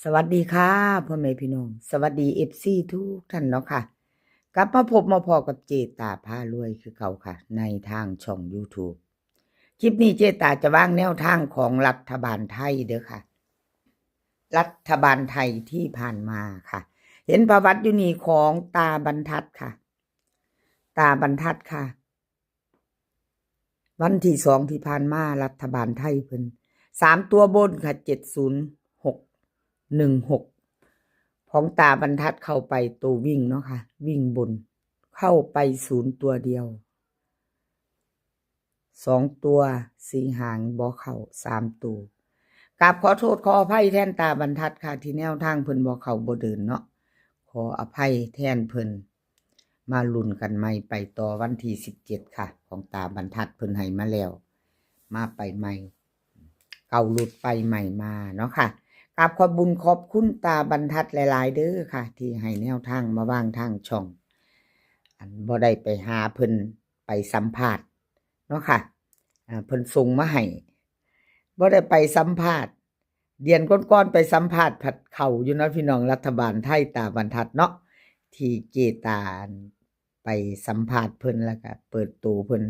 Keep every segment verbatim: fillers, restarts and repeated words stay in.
สวัสดีค่ะ พ่อแม่พี่น้อง สวัสดี เอฟซี ทุกท่านเนาะค่ะ กลับมาพบมาพ้อกับเจตาพารวยคือเก่าค่ะ ในทางช่อง YouTube คลิปนี้เจตาจะวางแนวทางของรัฐบาลไทยเด้อค่ะ รัฐบาลไทยที่ผ่านมาค่ะ เห็นประวัติอยู่นี่ของตาบรรทัดค่ะ ตาบรรทัดค่ะ วันที่สองที่ผ่านมารัฐบาลไทยเพิ่น สามตัวบนค่ะ เจ็ดศูนย์หกหนึ่งหก ของตาบรรทัดเข้าไปตัววิ่งเนาะค่ะ วิ่งบน เข้าไปศูนย์ตัวเดียว สองตัวสี่หางบ่เข้า สามตัว กราบขอโทษขออภัยแทนตาบรรทัดค่ะ ที่แนวทางเพิ่นบ่เข้าบ่เดินเนาะ ขออภัยแทนเพิ่น มาลุ้นกันใหม่ไปต่อวันที่สิบเจ็ดค่ะ ของตาบรรทัดเพิ่นให้มาแล้ว มาไปใหม่ เก่าหลุดไปใหม่มาเนาะค่ะ กราบขอบบุญขอบคุณตาบรรทัดหลายๆเด้อค่ะ ที่ให้แนวทางมาวางทางช่อง อันบ่ได้ไปหาเพิ่นไปสัมภาษณ์เนาะค่ะ อ่า เพิ่นส่งมาให้ บ่ได้ไปสัมภาษณ์ เดือนก่อนๆไปสัมภาษณ์ผัดเข้าอยู่เนาะพี่น้อง รัฐบาลไทยตาบรรทัดเนาะ ที่เจตาไปสัมภาษณ์เพิ่นแล้วก็เปิดตัวเพิ่น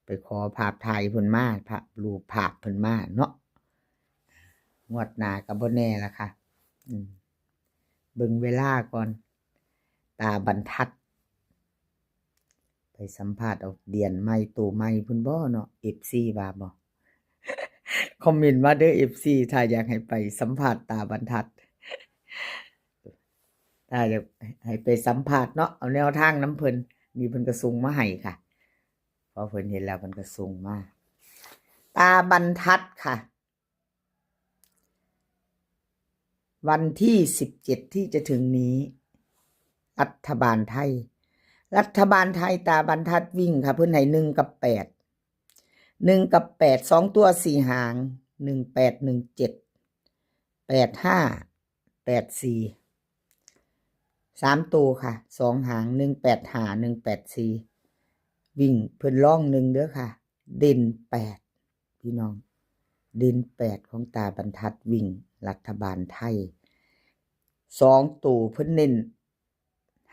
ไปขอภาพถ่ายเพิ่นมา ภาพ รูปภาพเพิ่นมาเนาะ งวดหน้าก็บ่แน่ละค่ะ อืม เบิ่งเวลาก่อน ตาบรรทัด ไปสัมภาษณ์เอาเดือนใหม่ตัวใหม่เพิ่นบ่เนาะ เอฟซี ว่าบ่ คอมเมนต์มาเด้อ เอฟซี ถ้าอยากให้ไปสัมภาษณ์ตาบรรทัด ถ้าอยากให้ไปสัมภาษณ์เนาะ เอาแนวทางนำเพิ่น นี่เพิ่นก็ส่งมาให้ค่ะ พอเพิ่นเห็นแล้วเพิ่นก็ส่งมา ตาบรรทัดค่ะ วันที่สิบเจ็ดที่จะถึงนี้ รัฐบาลไทย รัฐบาลไทยตาบรรทัดวิ่งค่ะ เพิ่นให้หนึ่งกับแปด หนึ่งกับแปด สองตัวสี่หาง หนึ่งแปด หนึ่งเจ็ด แปดห้า แปดสี่ สามตัวค่ะ สองหาง หนึ่งแปดห้า หนึ่งแปดสี่ วิ่งเพิ่นล่องหนึ่งเด้อค่ะ เด่นแปด พี่น้อง เด่นแปดของตาบรรทัดวิ่งรัฐบาลไทย สองตัวเพิ่นเน้น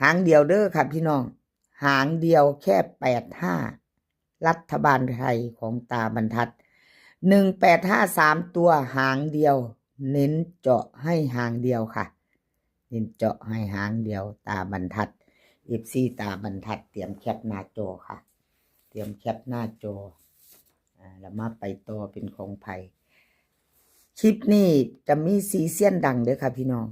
หางเดียวเด้อค่ะพี่น้อง หางเดียวแค่แปดห้า รัฐบาลไทยของตาบรรทัด หนึ่งแปดห้า สามตัวหางเดียว เน้นเจาะให้หางเดียวค่ะ เน้นเจาะให้หางเดียวตาบรรทัด เอฟซี ตาบรรทัดเตรียมแคปหน้าจอค่ะ เตรียมแคปหน้าจอ อ่า แล้วมาไปต่อเป็นของไผ คลิปนี้จะมีสี่เซียนดังเด้อค่ะพี่น้อง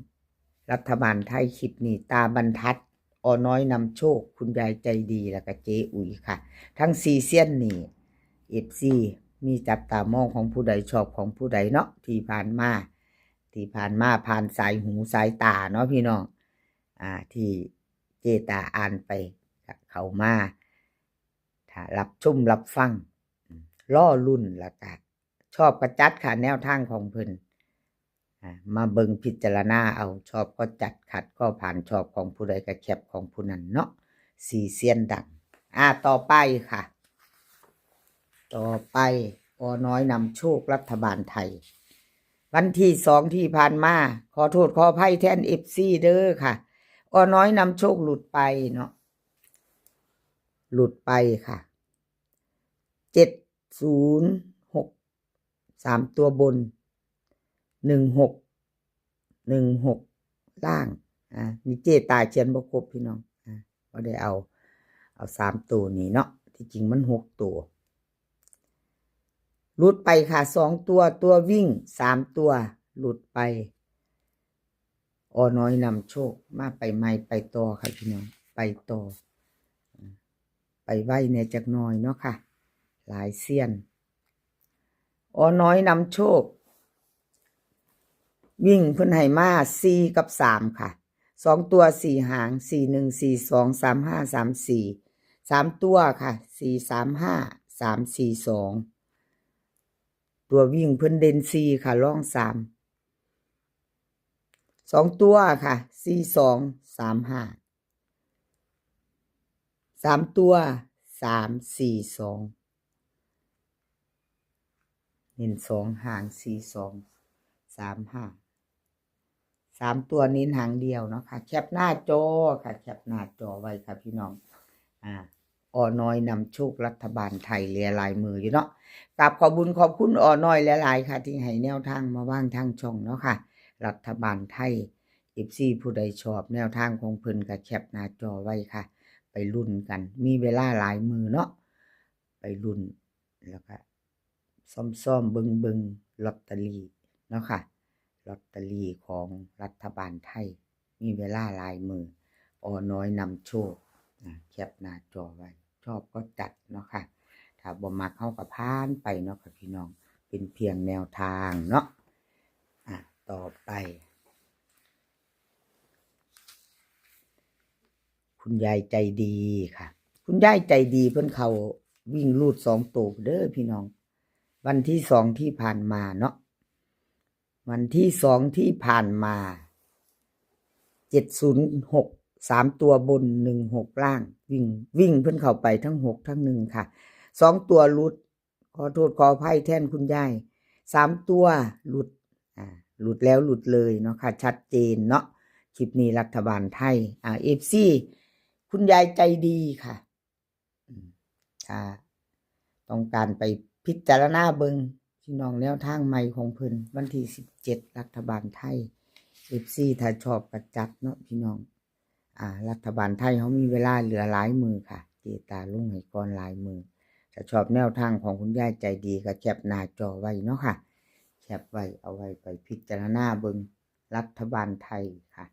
รัฐบาลไทยคลิปนี้ตาบรรทัด อ.น้อยนำโชค คุณยายใจดี แล้วก็เจ๊อุ๋ยค่ะ ทั้งสี่เซียนนี่ เอฟซี มีจับตามองของผู้ใดชอบของผู้ใดเนาะ ที่ผ่านมา ที่ผ่านมาผ่านสายหูสายตาเนาะพี่น้อง อ่า ที่เจตาอ่านไป เข้ามา ถ้ารับชมรับฟัง รอลุ้นแล้วก็ชอบก็จัดค่ะ แนวทางของเพิ่น อ่า มาเบิ่งพิจารณาเอา ชอบก็จัด ขัดก็ผ่าน ชอบของผู้ใดก็แคปของผู้นั้นเนาะ สี่เซียนดัง อ่า ต่อไปค่ะ ต่อไป อ.น้อยนำโชครัฐบาลไทย วันที่สองที่ผ่านมา ขอโทษขออภัยแทน เอฟซี เด้อค่ะ อ.น้อยนำโชคหลุดไปเนาะ หลุดไปค่ะ เจ็ดศูนย์หก สามตัวบน หนึ่งหก หนึ่งหก ล่าง อ่า นี่เจตาเขียนบ่ครบพี่น้อง อ่า บ่ได้เอา เอาสามตัวนี้เนาะ ที่จริงมันหกตัว หลุดไปค่ะ สองตัว ตัววิ่ง สามตัว หลุดไป อ.น้อยนำโชค มาไปใหม่ไปต่อค่ะพี่น้อง ไปต่อ ไปไวแหน่จักหน่อยเนาะค่ะ หลายเซียน อ.น้อยนำโชค วิ่งเพิ่นให้มาสี่กับสามค่ะ สองตัวสี่หาง สี่หนึ่ง สี่สอง สามห้า สามสี่ สามตัวค่ะ สี่สามห้า สามสี่สอง ตัววิ่งเพิ่นเด่นสี่ค่ะ รองสาม สองตัวค่ะ สี่สอง สามห้า สามตัว สามสี่สอง เน้นสองหาง สี่สอง สามห้า สามตัวเน้นหางเดียวเนาะค่ะ แคปหน้าจอค่ะ แคปหน้าจอไว้ค่ะพี่น้อง อ่า อ.น้อยนำโชครัฐบาลไทย เหลือหลายมืออยู่เนาะ กราบขอบบุญขอบคุณ อ.น้อยหลายๆ ค่ะ ที่ให้แนวทางมาวางทางช่องเนาะค่ะ รัฐบาลไทย เอฟซี ผู้ใดชอบแนวทางของเพิ่นก็แคปหน้าจอไว้ค่ะ ไปลุ้นกัน มีเวลาหลายมือเนาะ ไปลุ้น แล้วก็ซ่อมๆ เบิ่งๆ ลอตเตอรี่เนาะค่ะ ลอตเตอรี่ของรัฐบาลไทย มีเวลาหลายมือ อ.น้อยนำโชค อ่า แคปหน้าจอไว้ ชอบก็จัดเนาะค่ะ ถ้าบ่มักเฮาก็ผ่านไปเนาะค่ะพี่น้อง เป็นเพียงแนวทางเนาะ อ่ะ ต่อไป คุณยายใจดีค่ะ คุณยายใจดีเพิ่นเข้าวิ่งรูดสองตัวเด้อพี่น้อง วันที่สองที่ผ่านมาเนาะ วันที่สองที่ผ่านมา เจ็ดศูนย์หก สามตัวบน หนึ่งหก ล่าง วิ่ง วิ่งเพิ่นเข้าไปทั้งหกทั้งหนึ่งค่ะ สองตัวหลุด ขอโทษขออภัยแทนคุณยาย สามตัวหลุด อ่า หลุดแล้วหลุดเลยเนาะค่ะ ชัดเจนเนาะ คลิปนี้รัฐบาลไทย อ่า เอฟซี คุณยายใจดีค่ะ อืม ถ้าต้องการไปพิจารณาเบิ่งพี่น้อง แนวทางใหม่ของเพิ่น วันที่สิบเจ็ด รัฐบาลไทย เอฟซี ถ้าชอบก็จัดเนาะพี่น้อง อ่า รัฐบาลไทยเฮามีเวลาเหลือหลายมือค่ะ เจตาลงให้ก่อนหลายมือ ถ้าชอบแนวทางของคุณยายใจดีก็แคปหน้าจอไว้เนาะค่ะ แคปไว้ เอาไว้ไปพิจารณาเบิ่ง รัฐบาลไทยค่ะ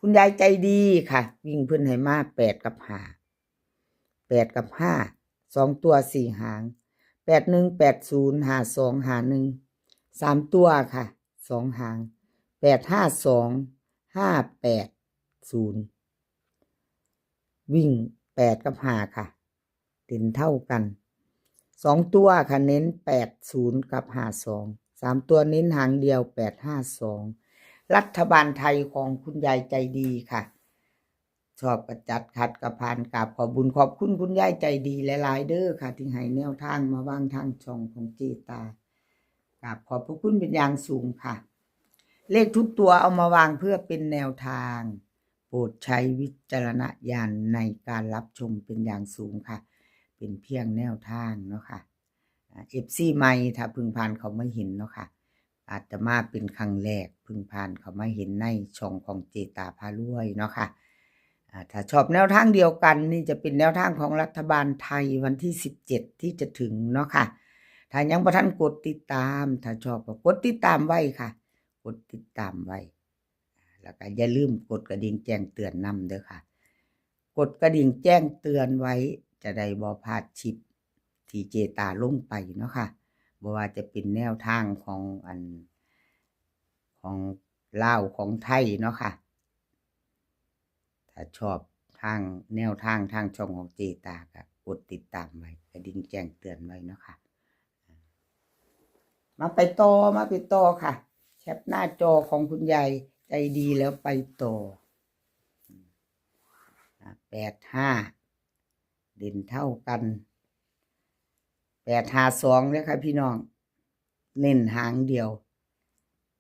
คุณยายใจดีค่ะ วิ่งเพิ่นให้มาแปดกับห้า แปดกับห้า สองตัวสี่หาง แปดหนึ่ง แปดศูนย์ ห้าสอง ห้าหนึ่ง สามตัวค่ะ สองหาง แปดห้าสอง ห้าแปดศูนย์ วิ่งแปดกับห้าค่ะ เด่นเท่ากัน สองตัวค่ะ เน้นแปดศูนย์กับห้าสอง สามตัวเน้นหางเดียว แปดห้าสอง รัฐบาลไทยของคุณยายใจดีค่ะ ชอบก็จัด ขัดก็ผ่าน กราบขอบบุญขอบคุณคุณยายใจดีหลายๆ เด้อค่ะ ที่ให้แนวทางมาวางทางช่องของเจตา กราบขอบพระคุณเป็นอย่างสูงค่ะ เลขทุกตัวเอามาวางเพื่อเป็นแนวทาง โปรดใช้วิจารณญาณในการรับชมเป็นอย่างสูงค่ะ เป็นเพียงแนวทางเนาะค่ะ อ่า เอฟซี ใหม่ ถ้าเพิ่งผ่านเข้ามาเห็นเนาะค่ะ อาจจะมาเป็นครั้งแรก เพิ่งผ่านเข้ามาเห็นในช่องของเจตาพารวยเนาะค่ะ อ่า ถ้าชอบแนวทางเดียวกัน นี่จะเป็นแนวทางของรัฐบาลไทยวันที่สิบเจ็ดที่จะถึงเนาะค่ะ ถ้ายังบ่ทันกดติดตาม ถ้าชอบก็กดติดตามไว้ค่ะ กดติดตามไว้ แล้วก็อย่าลืมกดกระดิ่งแจ้งเตือนนำเด้อค่ะ กดกระดิ่งแจ้งเตือนไว้ จะได้บ่พลาดคลิปที่เจตาลงไปเนาะค่ะ บ่ว่าจะเป็นแนวทางของอัน ของลาวของไทยเนาะค่ะ ถ้าชอบทางแนวทางทางช่องของเจตาก็กดติดตามไว้ กระดิ่งแจ้งเตือนไว้เนาะค่ะ มาไปต่อ มาไปต่อค่ะ แคปหน้าจอของคุณยายใจดีแล้วไปต่อ อ่ะ แปดห้า เด่นเท่ากัน แปดห้าสอง เลยค่ะพี่น้อง เน้นหางเดียว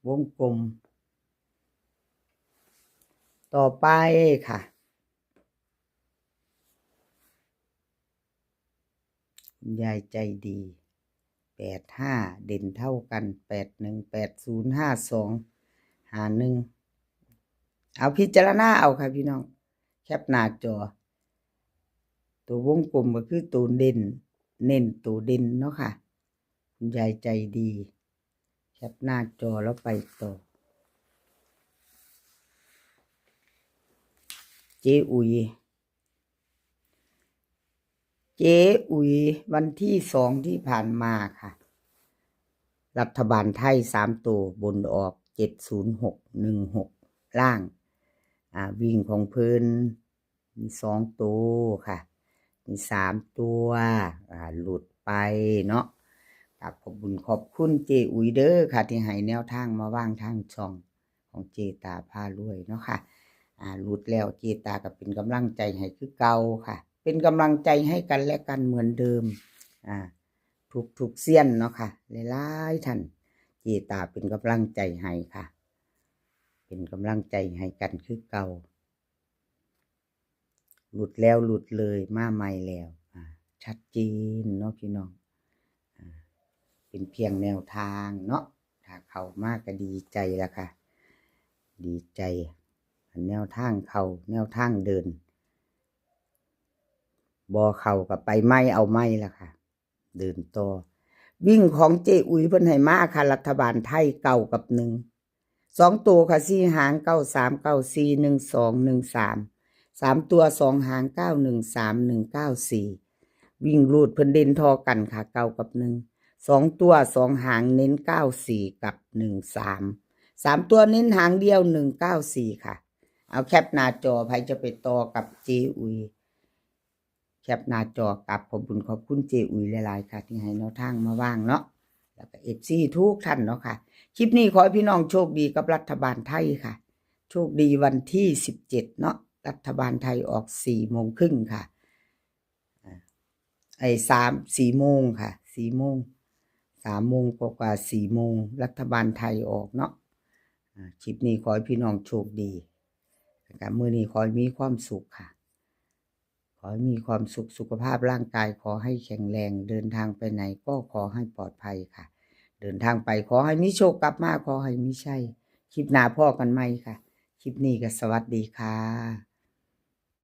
วงกลม ต่อไปค่ะ คุณยายใจดี แปดห้า เด่นเท่ากัน แปดหนึ่ง แปดศูนย์ ห้าสอง ห้าหนึ่ง เอาพิจารณาเอาค่ะพี่น้อง แคปหน้าจอ ตัววงกลมก็คือตัวเด่น เน้นตัวเด่นเนาะค่ะ คุณยายใจดี แคปหน้าจอแล้วไปต่อ เจ๊อุ๋ย เจ๊อุ๋ย วันที่สองที่ผ่านมาค่ะ รัฐบาลไทยสามตัวบนออก เจ็ดศูนย์หก หนึ่งหก ล่าง อ่า วิ่งของเพิ่น มีสองตัวค่ะ มีสามตัว อ่า หลุดไปเนาะ กราบขอบบุญขอบคุณเจ๊อุ๋ยเด้อค่ะ ที่ให้แนวทางมาวางทางช่องของเจตาพารวยเนาะค่ะ อ่า หลุดแล้วเจตาก็เป็นกำลังใจให้คือเก่าค่ะ เป็นกำลังใจให้กันและกันเหมือนเดิม อ่า ทุกๆ เซียนเนาะค่ะ หลายๆ ท่าน เจตาเป็นกำลังใจให้ค่ะ เป็นกำลังใจให้กันคือเก่า หลุดแล้วหลุดเลย มาใหม่แล้ว อ่า ชัดเจนเนาะพี่น้อง อ่า เป็นเพียงแนวทางเนาะ ถ้าเข้ามาก็ดีใจแล้วค่ะ ดีใจ อันแนวทางเข้า แนวทางเดิน บ่เข้าก็ไปใหม่เอาใหม่ล่ะค่ะ เดินต่อ วิ่งของเจ๊อุ๋ยเพิ่นให้มาค่ะ รัฐบาลไทย เก้ากับหนึ่ง สองตัวค่ะ สี่หาง เก้าสาม เก้าสี่ หนึ่งสอง หนึ่งสาม สามตัว สองหาง เก้าหนึ่งสาม หนึ่งเก้าสี่ วิ่งรูดเพิ่นเด่นท่อกันค่ะ เก้ากับหนึ่ง สองตัว สองหาง เน้น เก้าสี่ กับ หนึ่งสาม สามตัวเน้นหางเดียว หนึ่งเก้าสี่ ค่ะ เอาแคปหน้าจอ ใครจะไปต่อกับเจ๊อุ๋ย แคปหน้าจอกราบขอบบุญขอบคุณเจ๊อุ๋ยหลายๆค่ะ ที่ให้แนวทางมาวางเนาะ แล้วก็ เอฟซี ทุกท่านเนาะค่ะ คลิปนี้ขอให้พี่น้องโชคดีกับรัฐบาลไทยค่ะ โชคดีวันที่สิบเจ็ดเนาะ รัฐบาลไทยออกสี่โมงครึ่งค่ะ อ่า ไอ้สาม สี่โมงค่ะ สี่โมง สามโมงกว่าๆ สี่โมง รัฐบาลไทยออกเนาะ อ่า คลิปนี้ขอให้พี่น้องโชคดี แล้วก็มื้อนี้ขอให้มีความสุขค่ะ ขอให้มีความสุข สุขภาพร่างกายขอให้แข็งแรง เดินทางไปไหนก็ขอให้ปลอดภัยค่ะ เดินทางไปขอให้มีโชค กลับมาขอให้มีชัย คลิปหน้าพ้อกันใหม่ค่ะ คลิปนี้ก็สวัสดีค่ะ